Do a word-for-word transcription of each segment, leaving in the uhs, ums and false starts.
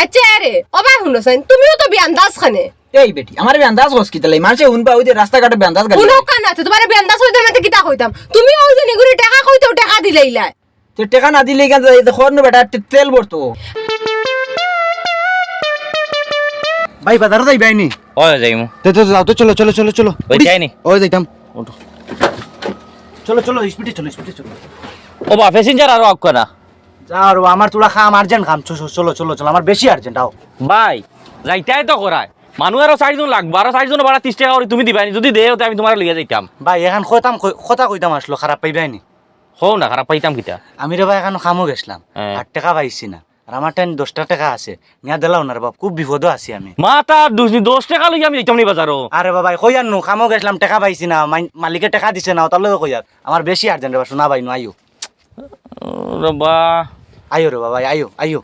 আচ্ছা, আরে, ও ভাই, হুনো চাইন, তুমিও তো বেআন্দাজ খানে। এই বেটি, আমারে বেআন্দাজ কস কিতার লাগি? মানষে হুনবা, ওই যে রাস্তাঘাটো বেআন্দাজ গালি। হুনো কান আছে, তুমারে বেআন্দাজ কইতে মানে কিতা কইতাম? তুমি ওই যে নিগুরে টেকা কইতে, ও টেকা দিলাইলায়। তে টেকা না দিলে কেন যাই? তে খর নু বেটা, তে-, তেল ভরতো। ভাই, বাজারো যাইবায়নি? ওই যাইমু। তে, তে যাও তো, চলো, চলো, চলো, চলো। ওই উঠিস। যাইনি? ওই যাইতাম। উঠো। চলো, চলো, স্পিডে চলো, স্পিডে চলো। ও বা, প্যাসেঞ্জার আরো আউক্কা না। যাও রে বা, আমার থুড়া কাম, আর্জেন্ট কাম। চলো, চলো, চলো, চলো, আমার বেশি আর্জেন্ট, আও। ভাই, যাইতায় তো করায়। মানুষ আরো চাইরজন লাগবো, আরো চাইরজন ভাড়া তিরিশ টেকা করি তুমি দিবায়নি, যুদি দেও তে আমি তুমারে লইয়া যাইতাম। ভাই, এখান কইতাম, কই-, কথা কইতাম আসলো, খারাপ পাইবায়নি? কও না, খারাপ পাইতাম কিতা? আমি রে বা, এখানো কামো গেছলাম, হ্যাঁ। আর টেকা পাইছি না। আর আমার টাইন দশটা টেকা আছে, নিয়া দিলাও না রে বাপ, খুব বিপদো আছি আমি। মাথার দুষ নি, দশ টেকা লইয়া আমি যাইতাম নি বাজারো। আরে বাবা, কইয়ার নু, কামো গেছলাম, টেকা পাইছি না, মাই-, মালিকে টেকা দিছে না, অতার লাগি কইয়ার। আমার বেশি আর্জেন্ট রে বা, সোনা ভাই নু, আইও। ও রে বা। আইও রে বাবা, আইও, আইও।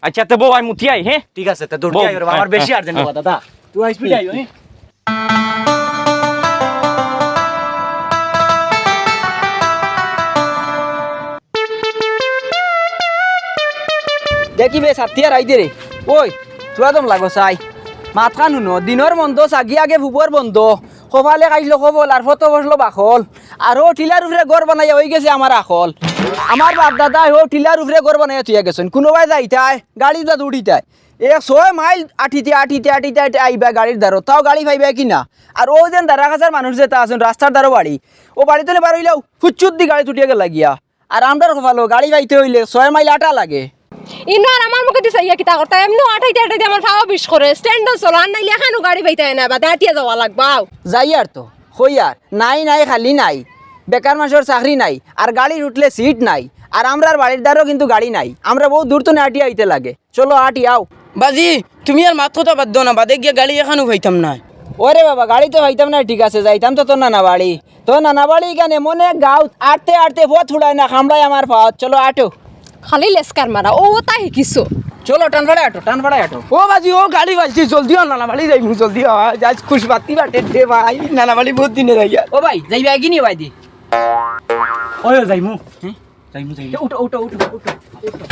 আচ্ছা, তে বউ, আমি মুতি আই, হ্যাঁ? ঠিক আছে, তে দৌড় বউ, আইও রে বাবা, হ্যাঁ, আমার বেশি হ্যাঁ, আর্জেন্ট রে হ্যাঁ। বাবা, দাদা। তুই আইস পিঠে আইও, হ্যাঁ? দেখি বে, সাত্তিয়ার আইদে রে। ওই, থুড়া দম লাগো চাই। মাতখান হুনো, দিনর মন্দ, সাগি আগে ফুবর বন্দ। কপালে খাইলো কবল, আর ফতো বসলো বাকল। আর ও টিলার উপরে ঘর বানাইয়া অইগেছে আমার আখল। আমার বাপ দাদায় ও টিলার উপরে ঘর বানাইয়া থুইয়া গেছইন। কুনুবায় যাইতায়, গাড়ি যা দৌড়িতায়। এক ছয় মাইল আটিতে, আটিতে, আটিতে, আটিতে আইবা গাড়ির দ্বারো, তাও গাড়ি পাইবা কি না? আর ও যেন দারা কাছার মানুষ যেতা আছইন, রাস্তার দ্বারো বাড়ি, ও বাড়িত নে বার অইলাও, ফুচ্চুত দি গাড়ি তুটিয়া গেলা গিয়া। আর আমরার কপালো গাড়ি পাইতে অইলে ছয় মাইল আটা লাগে। ইনো আর আমার মুখে দি চাইয়া কিতা করতা? এমনেও আটাইতে আটাইতে আমার পাও বিষ করে, স্ট্যান্ডো চলো, আর নাইলে এখানো গাড়ি পাইতায় না, বাদে আটিয়া যাওয়া লাগবাও। যাই আর তো, কই আর, নাই নাই খালি নাই, বেকার মানষর চাকরি নাই, আর গাড়ির উঠলে সিট নাই, আর আমরার বাড়ির দ্বারো কিন্তু গাড়ি নাই, আমরা বউত দূর তনে আটিয়া আইতে লাগে। চলো আটি আও। বাজি, তুমি আর মাত কথা বাদ দেও না, বাদে গিয়া গাড়ি এখানো পাইতাম না। ওরে বাবা, গাড়ি তো পাইতাম না, ঠিক আছে, যাইতাম তো তোর নানা বাড়ি। তোর নানা বাড়ি কেনে মনে গাউত আটতে আটতে পথ ফুরায় না, কামড়ায় আমার পাওত। চলো আটো। খালি লেস্কার মারা, ও তা হিকিছো। চলো, টান ফাড়ায় আটো, টান ফাড়ায় আটো। ও বাজি, ও গাড়ি পাইছি, জলদি আও, নানা বাড়ি যাইমু, জলদি আও। আজ, আজ খুশ বাতি বাটে দে ভাই, নানা বাড়ি বউত দিনে যাইয়া। ও ভাই, যাইবা এগিনি ভাই দি? ওই, যাইমু। হুম? যাইমু, যাইমু। উঠো, উঠো, উঠো, উঠো, উঠো।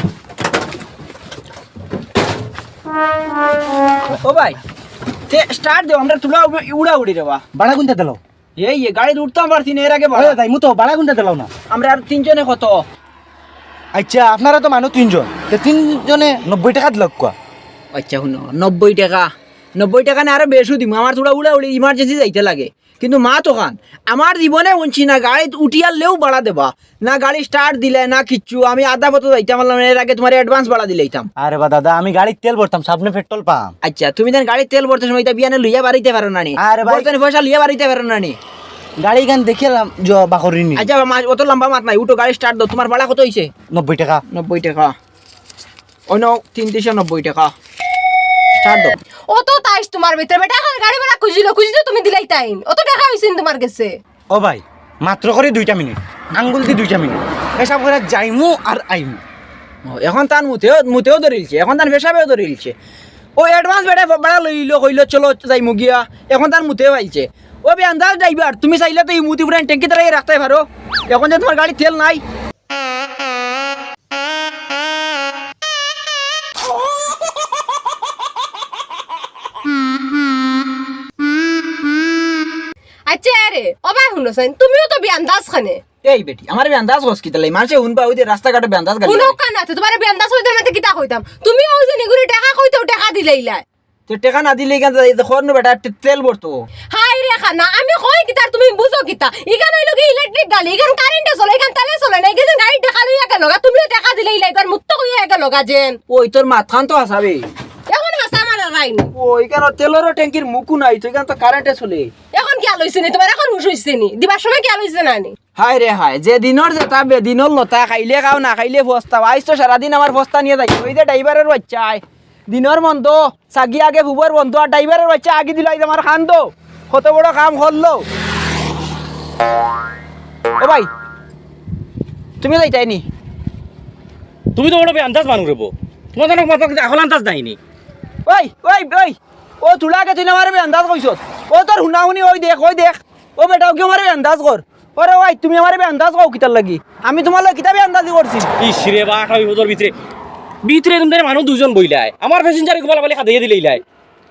ও ভাই, তে স্টার্ট দেও, আমরা তুলা উড়া, উড়া উড়ি রে বা। ভাড়া কুনটা দিলাও? এই, এই গাড়িত উঠতাম পারছি না এর আগে ভাড়া। ওই, যাইমু তো, ভাড়া কুনটা দিলাও না? আমরা আর তিনজনে কত? আচ্ছা, আপনারা তো মানুষ তিনজন, তে তিনজনে নব্বই টেকা দিলাউক্কা। আচ্ছা, হুনো, নব্বই টেকা, নব্বই টেকা না আরো বেশিও দিমু, আমার তুলা উড়া উড়ি ইমার্জেন্সি যাইতে লাগে। কিন্তু মাত অখান, আমার জীবনে হুনছি না গাড়িত উঠিয়ারলেও ভাড়া দেবা, না গাড়ি স্টার্ট দিলে, না কিচ্ছু। আমি আধা পথো যাইতাম পারলাম না, এর আগে তুমারে অ্যাডভান্স ভাড়া দিলাইতাম। আরে বা দাদা, আমি গাড়িত তেল ভরতাম, সামনে পেট্রোল পাম্প। আচ্ছা, তুমি যেন গাড়িত তেল ভরতে সময় ইতা বিয়ানে লইয়া বাড়িতে পারো না নি? আরে ভাই। ভরতে নি পয়সা লইয়া বাড়িতে পারো না নি? গাড়ি ইখান দেখিয়া লাম-, জ-, বাকরিনি। আচ্ছা, মা-, অত লম্বা মাত নাই, উঠো, গাড়ি স্টার্ট দেও। তুমার ভাড়া কত অইছে? নব্বই টেকা। নব্বই টেকা। অইন তিন তিনশো নব্বই টেকা। স্টার্ট দেও। অত তাইশ তুমার ভিতরে, বেটা, অখন গাড়ি ভাড়া খুজিলো, খুজিলো তুমি দিলাইতাইন। অত টেকা অইছে নি তুমার গেছে? ও ভাই, মাত্র করি দুইটা মিনিট, আঙ্গুল দি দুইটা মিনিট, পেশাব করি যাইমু আর আইমু। ও, অখন তান মুতেও, মুতেও ধরিলছে, অখন তান পেশাবেও ধরিলছে। ও অ্যাডভান্স বেটা ভাড়া লইলো, কইলো, "চলো, যাইমু গিয়া।" অখন তান মুতেও আইছে। ও বেআন্দাজ ড্রাইভার, তুমি চাইলে তো ই মুতি পুরান ট্যাঙ্কি তাড়াইয়া রাখতায় পারো। অখন যে তুমার গাড়িত তেল নাই। আচ্ছা, আরে, ও ভাই, হুনো চাইন, তুমিও তো বেআন্দাজ খানে। এই বেটি, আমারে বেআন্দাজ কস কিতার লাগি? মানষে হুনবা, ওই যে রাস্তাঘাটো বেআন্দাজ গালি। হুনো কান আছে, তুমারে বেআন্দাজ কইতে মাতে কিতা কইতাম? তুমি ওই যে নিগুরে টেকা কইতে, ও টেকা দিলাইলায়। তে টেকা না দিলে ইখান যাই, খর নু বেটা, তে-, তেল ভরতো। হায় রে খানা, আমি কই কিতা, তুমি বুঝো কিতা? ইখান অইলো কি ইলেকট্রিক গাড়ি, ইখান কারেন্টে চলে, ইখান তেলে চলে না, ইখান গাড়ি টেকা লইয়া গেলো গা, তুমিও টেকা দিলাইলায়, ইবার মুক্ত কইয়া গেলো গা যেন। ওই তোর মাতখান তো হাসাবে। অখন হাসা মারা রাইনি। ওই ইখান তেলরও ট্যাঙ্কির মুকু নাই, তো ইখান তো কারেন্টে চলে। অখন কিয়া লইছে নি? তুমার অখন হুশ অইছে নি? দিবার সময় কিয়া লইছে না নি? হায় রে হায়, যে দিনর যেতা বেদিনর লতা, খাইলে খাও না খাইলে পস্তাও। আইজ তো সারাদিন আমার পস্তা নিয়া যাই। ওই যে ড্রাইভারর বাইচ্চায়, দিনর মন্দ, সাগি আগে ফুবর বন্দ, আর ড্রাইভারর বাইচ্চা আগি দিল, আইজ আমার কান্দো। কত বড় কাম করলো। ও ভাই, তুমি যাইতায় নি? তুমি তো বড় বেআন্দাজ মানুষ রে বউ। তুমার জানো, তুমার কিন্তু আখল আন্দাজ নাই নি। ওই, ওই, ওই, ও তুলা আগে তুই আমারে বেআন্দাজ কইছস। ও তোর হুনাহুনি, ওই দেখ, ওই দেখ। ও বেটা, ও কি আমারে বেআন্দাজ কর? ওরে ভাই, তুমি আমারে বেআন্দাজ কও কিতার লাগি? আমি তুমার লগে কিতা বেআন্দাজি করছি? ইস রে বা, আটা বিপদর ভিতরে। ভিতরে তুমি মানুষ দুইজন বইলায়, আমার passenger ইগু বালা বালি খাদাইয়া দিলাইলায়,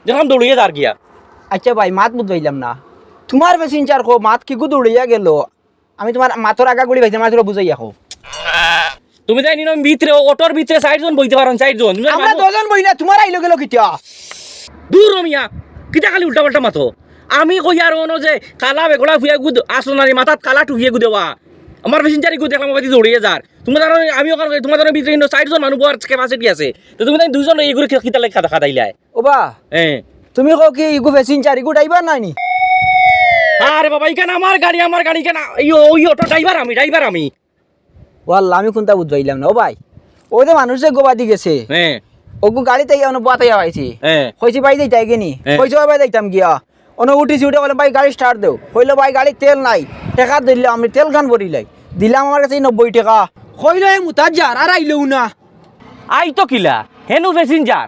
দেখলাম দৌড়িয়া যার গিয়া। আচ্ছা ভাই, মাত বুঝাইলাম না, তুমার passenger কো মাত কিগু দৌড়িয়া গেল? আমি তুমার মাতর আগা গুড়ি পাইছি, মাতর বুঝাইয়া কও। তুমি জানি না, ভিতরে, অটোর ভিতরে চাইরজন বইতে পারইন, চাইরজন। তুমি জানো আমরা মানুষ দুইজন বই না, তুমার আইলো গেল কিতা? দূর হ মিয়া, কিতা খালি উল্টা পাল্টা মাতো। আমি কই আর অনো যে কালা বেগড়া ফুয়া গুদ আসলো না রে, মাথাত কালা টুপিয়ে গুদেওয়া। আমার passenger ইগু দেখলাম ওবাদি দৌড়িয়ে যার। তুমার জানো, আমি ওখানে, তুমার জানো ভিতরে কিন্তু চাইরজন মানুষ বওয়ার capacity আছে। তো তুমি তাই দুইজন ইগুরে কি-, কিতা লাগি খাদা-, খাদাইলায়? ওবা, হ্যাঁ। তুমি কও কি ইগু passenger, ইগু driver নায় নি? আরে বাবা, ইখান আমার গাড়ি, আমার গাড়ি ইখান, ই অ-, ওই অটো driver আমি, driver আমি। ওয়াল্লা, আমি কুনতা বুঝ পাইলাম না। ও ভাই, ও যে মানুষ যে গোবাদি গেছে, হ্যাঁ। ওগু গাড়িত আইয়া অনো বওয়াত আইয়া পাইছি। হ্যাঁ। কইছি, "ভাই, যাইতায় গি নি?" হ্যাঁ। কইছে, "ও ভাই, যাইতাম গিয়া।" অনো উঠিছি, উঠে কইলাম, "ভাই, গাড়ি start দেও।" কইলো, "ভাই, গাড়িত তেল নাই।" টেকা দিলাম, আমি তেল খান ভরিলাই। দিলাম আমার গেছে নব্বই টেকা। কইলো, "হে মুতাজ্জার, আর আইলো না।" আইতো কিলা? হেনু passenger।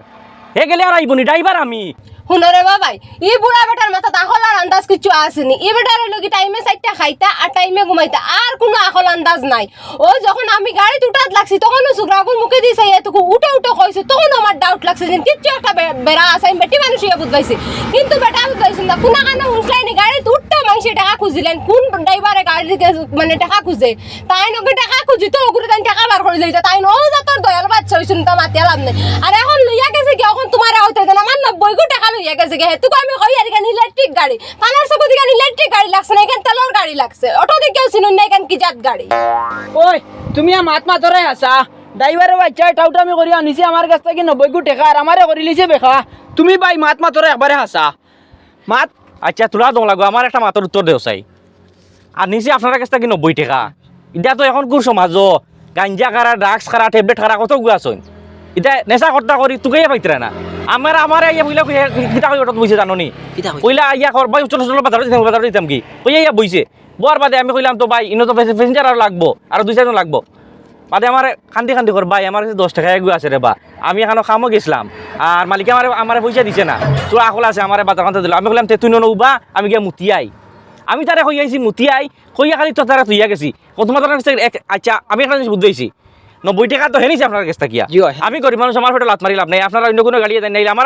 হে গেলে আর আইবো নি, driver আমি। হুনো রে বাবাই, ই বুড়া বেটার মাথাত আকল আর আন্দাজ কিচ্ছু আছে নি। ই বেটার অইলো কি টাইমে চাইরটা খাইতা আর টাইমে ঘুমাইতা, আর কুনু আকল আন্দাজ নাই। ও যখন আমি গাড়িত উঠাত লাগছি, তখনও সুগ্রাগুর মুখে দি চাইয়া এতকু উঠো উঠো কইছে, তখন আমার doubt লাগছে যে কিচ্ছু একটা বে-, বেড়া আছে, আমি বেটি মানুষ ইয়া বুঝ পাইছি। কিন্তু বেটা বুঝ পাইছি না, কুনা কানো হুনছলায় নি গাড়িত উঠতে মাইনষে টেকা খুঁজিলাইন, কুন driver এ গাড়িত মানে টেকা খুঁজে? তাইন ওগু টেকা খুঁজিতো, ওগুরে তাইন টেকা বার করি দিতা। তাইন ও জাতর দয়াল বাদশা অইছইন, তা মাতিয়া লাভ নাই। আর এখন লইয়া গেছে গি, এখন তুমারে অইতে দেন, আমার নব্বই গু টেকা লইয়া গেছে গি। হেতুকু আমি কই আর ইখান electric গাড়ি, তানর চকুত ইখান electric গাড়ি লাগছে না, ইখান তেলর গাড়ি লাগছে। অটো দেখিয়াও চিনইন না, ইখান কি জাত গাড়ি? ওই, তুমি আর মাত মাতরে হাছা। Driver এ বাচ্চায় টাউটামি করিয়া নিছে আমার গেছ থাকি নব্বই গু টেকা, আর আমারে করিলিছে বেকা। তুমি ভাই মাত মাতরে একবারে হাছা। মাত। আচ্ছা, তোরা দম লাগো, আমার একটা মাতর উত্তর দেও চাই। আর নিছে আপনারার গেছ থাকি নব্বই টেকা। ইটা তো এখনকুর সমাজো গাঞ্জা খারা, drugs খারা, tablet খারা কতগু আছইন। ইতা নেশা করতা করি তুকাইয়া পাইতরা না। আমার, আমারে আইয়া কইলা, কই, কিতা কই অটোত বইছে জানো নি? কিতা কই? কইলা আইয়া কর, "ভাই, চলো, চলো, বাজারো যাইতাম, বাজারো যাইতাম গি।" কইয়া আইয়া বইছে। বওয়ার বাদে আমি কইলাম, "তো ভাই, ইনো তো প্যাসে-, passenger আরো লাগবো, আরো দুই চাইরজন লাগবো।" বাদে আমারে কান্দি কান্দি কর, "ভাই, আমার গেছে দশ টেকা এগু আছে রে বা, আমি এখানো কামো গেছলাম, আর মালিকে আমারে, আমারে পয়সা দিছে না, তোর আকল আছে, আমারে বাজার কানতে দিল।" আমি কইলাম, "তে তুই নন উবা, আমি গিয়া মুতি আই।" আমি তারে কই আইছি মুতি আই, কইয়া খালি তো তারা তুইয়া গেছি। ও তোমার তারা গেছে এক, আচ্ছা, আমি একটা জিনিস বুঝতে পারছি, নব্বই টেকা তো হে নিছে আপনার গেছ থাকিয়া। জি অয়। আমি গরিব মানুষ, আমার পেটো লাত মারি লাভ নাই, আপনারা অন্য কুনু গাড়িয়ে দেন, নাইলে আমার,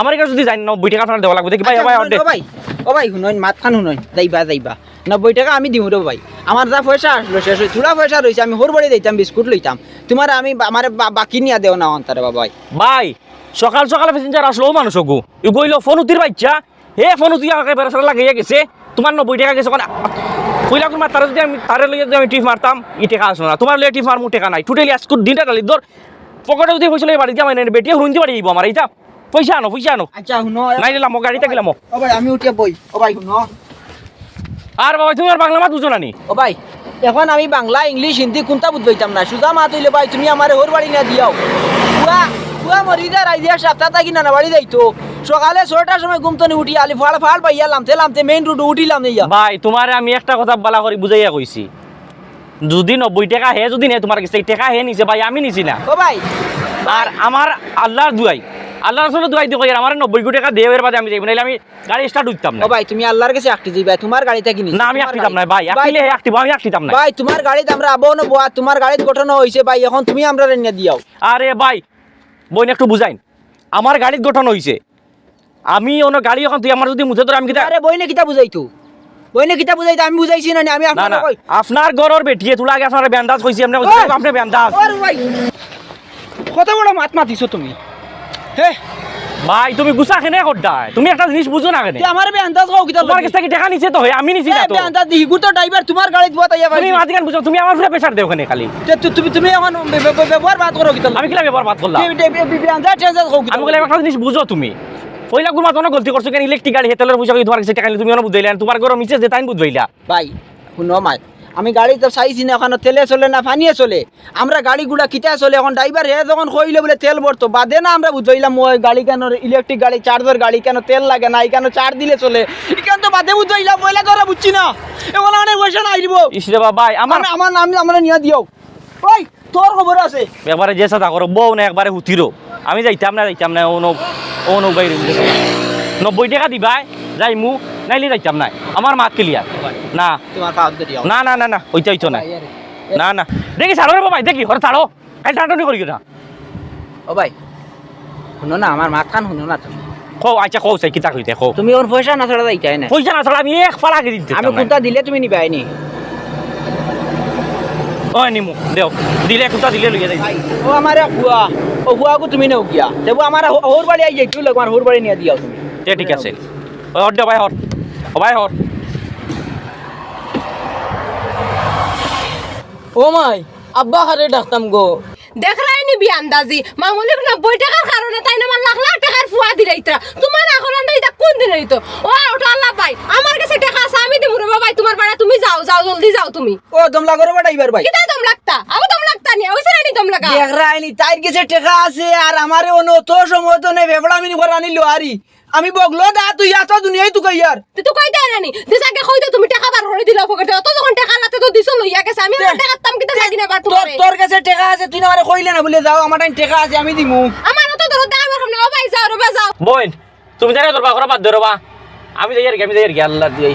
আমার এখানে যদি যাই নব্বই টেকা আপনারা দেওয়া লাগবো। দেখি ভাই, আচ্ছা, ভাই, হুনইন, অর্ডার। ও ভাই, হুনইন, মাতখান হুনইন, যাইবা, যাইবা। নব্বই টেকা আমি দিমু রে ভাই। আমার যা পয়সা আসলো শেষ অই, থুড়া পয়সা রইছে, আমি হউর বাড়ি যাইতাম, বিস্কুট লইতাম। তুমারে আমি বা-, আমারে বা-, বাকি নিয়া দেও না অন্তারে বাবা ভাই। ভাই, সকাল সকাল passenger আসলো, ও মানুষ ওগু। ইগু অইলো ফোন উতির বাচ্চা। হে ফোন উতিয়া আমারে বেড়া সেড়া লাগাইয়া গেছে। তুমার নব্বই টেকা গেছে, কইলা কুনবা তারে যদি আমি, তারে লইয়া যদি আমি টিপ মারতাম, ই টেকা আসলো না। তুমার লইয়া টিপ মারমু, টেকা নাই। Totally আজকুর দিনটা ডালি দর। পকেটো যদি পয়সা লইয়া বাড়ি দিয়া মানে বেটিয়ে হুরুন দি বাড়ি আইবো আমার ইতা। পয়সা আনো, পয়সা আনো। আচ্ছা, হুনো। নাইলে লামো, গাড়ি থাকি লামো। ও ভাই, আমি উঠিয়া বই। ও ভাই, হুনো। আর বাবা, তুমি আর বাংলা মাত বুঝো না নি? ও ভাই, এখন আমি বাংলা, ইংলিশ, হিন্দি কুনতা বুঝ পাইতাম না। সুজা মাত অইলে ভাই, তুমি আমারে হউর বাড়ি নিয়া দিয়াও। পুয়া, পুয়া মরি যা, রাইতে এক সাপ্তা থাকি নানা বাড়ি যাইতো। সকালে ছয়টার সময় ঘুম তনে উঠি আলি ফাড় ফাড় পাইয়া লামতে লামতে মেইন রোডো উঠিলাম ইয়া। ভাই, তুমারে আমি একটা কথা বালা করি বুঝাইয়া কইছি। যদি নব্বই টেকা হে যদি নেয় তুমার গেছে, ই টেকা হে নিছে ভাই, আমি নিছি না। ও ভাই। আর আমার আল্লার দুয়াই, আল্লার রাসুলর দুয়াই দি কই, আর আমারে নব্বই গু টেকা দেও, এর বাদে আমি যাইবো, নাইলে আমি গাড়ি start উঠতাম না। ও ভাই, তুমি আল্লার গেছে আকটি যাইবা, তুমার গাড়ি থাকি নিছি, না, আমি তুমার আকটিতাম গাড়ি। না ভাই, ভাই, আকিলে হে আকটিবো, আমি আকটিতাম না। ভাই, তুমার গাড়িত আমরা আবো না বওয়া, তুমার গাড়িত ঘটনা অইছে ভাই, এখন তুমি আমরারে নিয়া দিয়াও। আরে ভাই, বইন একটু বুঝাইন, আমার গাড়িত ঘটনা অইছে, আমি অনো গাড়ি অখন তুই আমার যদি মুতে ধরে আমি কিতা আরে বইনে কিতা বুঝাইতো? বইনে কিতা বুঝাইতো? আমি বুঝাইছি না নি, আমি না, আপনারে না, কই। আপনার ঘরর বেটিয়ে তুলা আগে আপনারে বেন্দাজ কইছি, আপনি কইছেন ওই! আপনি বেন্দাজ। ওরে ভাই, কত বড় মাত মাতিছো তুমি? হে? ভাই, তুমি গুসা কেনে করতায়? তুমি একটা জিনিস বুঝো না কেনে? তে আমারে বেন্দাজ কও কিতা তুমার লাগি? গেছ থাকি টেকা নিছে তো, হে, আমি নিছি না এ, তো। বেন্দাজ দি, হিগু তো ড্রাইভার, তুমার গাড়িত বওয়াত আইয়া তুমি পাইছি। মাঝখান বুঝো, তুমি আমার উপরে pressure দেও কেনে খালি? তে তু-, তুমি, তুমি এখন বে-, বে-, বে-, ব্যবহার বাদ করো কিতা লাগি? আমি কিলা ব্যবহার বাদ করলাম? তে, তে, বে-, বে-, বেন্দাজ change কও কিতা আমি লাগি? কইলাম একটা জিনিস বুঝো তুমি। পয়লা গুমা তো অনো গলতি করছো কেনে, ইলেকট্রিক গাড়ি, হে তেলর পয়সা কই তুমার গেছে টেকা নিলে তুমি অনো বুঝাইলা, তুমার ঘরো মিসেস যে তাইন বুঝাইলা। ভাই, হুনো মাত, আমি গাড়ি তো চাইছি না, অখানো তেলে চলে না পানিয়ে চলে। আমরা গাড়ি গুড়া কিতা চলে, অখন ড্রাইভার হে যখন কইলো বুলে তেল ভরতো, বাদে না আমরা বুঝাইলাম ওই গাড়ি কেন, ইলেকট্রিক গাড়ি, চার্জর গাড়ি কেন তেল লাগে না, ইখানো চার্জ দিলে চলে। ইখান তো বাদে বুঝাইলাম, পয়লা তো আমরা বুঝছি না। এখন অনেক পয়সা নাই দিব। ইস রে বাবা, ভাই, আমার আমার, আমার নাম, আমরা নিয়া দিও। ওই, তোর খবর আছে? একবারে যে সাদা করো, বউ না একবারে হুতিরো। আমি যাইতাম না, যাইতাম না, অনো, অনো ভাই রইল। নব্বই টেকা দিবায়, যাইমু, নাইলে যাইতাম না। আমার মাত clear। না। তুমার পাও ধরি যাও। না, না, না, না, অইতা অইতো না। ভাই, আরে। না, না। দেখি ছাড়ো রে বাবা, দেখি, হরে ছাড়ো। এই টানাটানি করি না। ও ভাই, হুনো না, আমার মাতখান হুনো না তুমি। কও, আচ্ছা, কও চাই, কিতা কইতে, কও। তুমি অখন পয়সা না ছাড়া যাইতায় না। পয়সা না ছাড়া আমি এক ফাড়া গিরি দিতে আমি কুন্তা দিলে তুমি নিবায় নি। ওই নিমু, দেও। দিলে কুন্তা দিলে লইয়া যাই। ভাই, ও আমার এক ফুয়া, ও ফুয়াগু তুমি নেও গিয়া। তেবু আমার হো-, হউর বাড়ি আই যাইতো, লোক আমার হউর বাড়ি নিয়া দিয়াও তুমি। তে ঠিক আছে। ওই হর দে, ভাই হর। ও ভাই হর। ও মাই, আব্বা কারে ডাকতাম গো। দেখরায়নি বিয়ান্দাজি, মামুলি নব্বই টেকার কারণে তাইন আমার লাখ লাখ টেকার ফুয়া দিলাইতরা। তুমার আকল আন্দা ইতা কুন দিন অইতো? ও ওটা আল্লাহ ভাই, আমার গেছে টেকা আছে, আমি দিমু রে বাবাই তুমার ভাড়া, তুমি যাও, যাও, জলদি যাও তুমি। ও দম লাগো রে বেটা ইবার ভাই। কিতা দম লাগতা? আবু দম লাগতা নি, ওই সেরানি দম লাগা। দেখরায়নি, তাইর গেছে টেকা আছে, আর আমারে অনো অত সময় তো নে বেবড়ামিনি করানি লোয়ারি। আমি বগলো দা তুই এত দুনিয়ায় তুকাইয়ার। তুই তো কই দেয় নানি, দিস আগে কই দে তুমি টেকা বার করি দিলাও পকেটে, অত যখন টেকা লাতে তো দিছো লইয়া গেছে, আমি আমার টেকা তাম কিতা লাগি না বার তোর, তুমারে। তোর গেছে টেকা আছে, তুই না আমারে কইলে না বুলে যাও, আমার টাইম টেকা আছে, আমি দিমু। আমার অত দরদ দেখাইবার সামনে, ও ভাই যাও রে বা যাও। বইন, তুমি জানো তোর বাবা বাদ ধরো বা। আমি যাই আর কি, আমি যাই আর কি, আল্লাহ দিয়ে।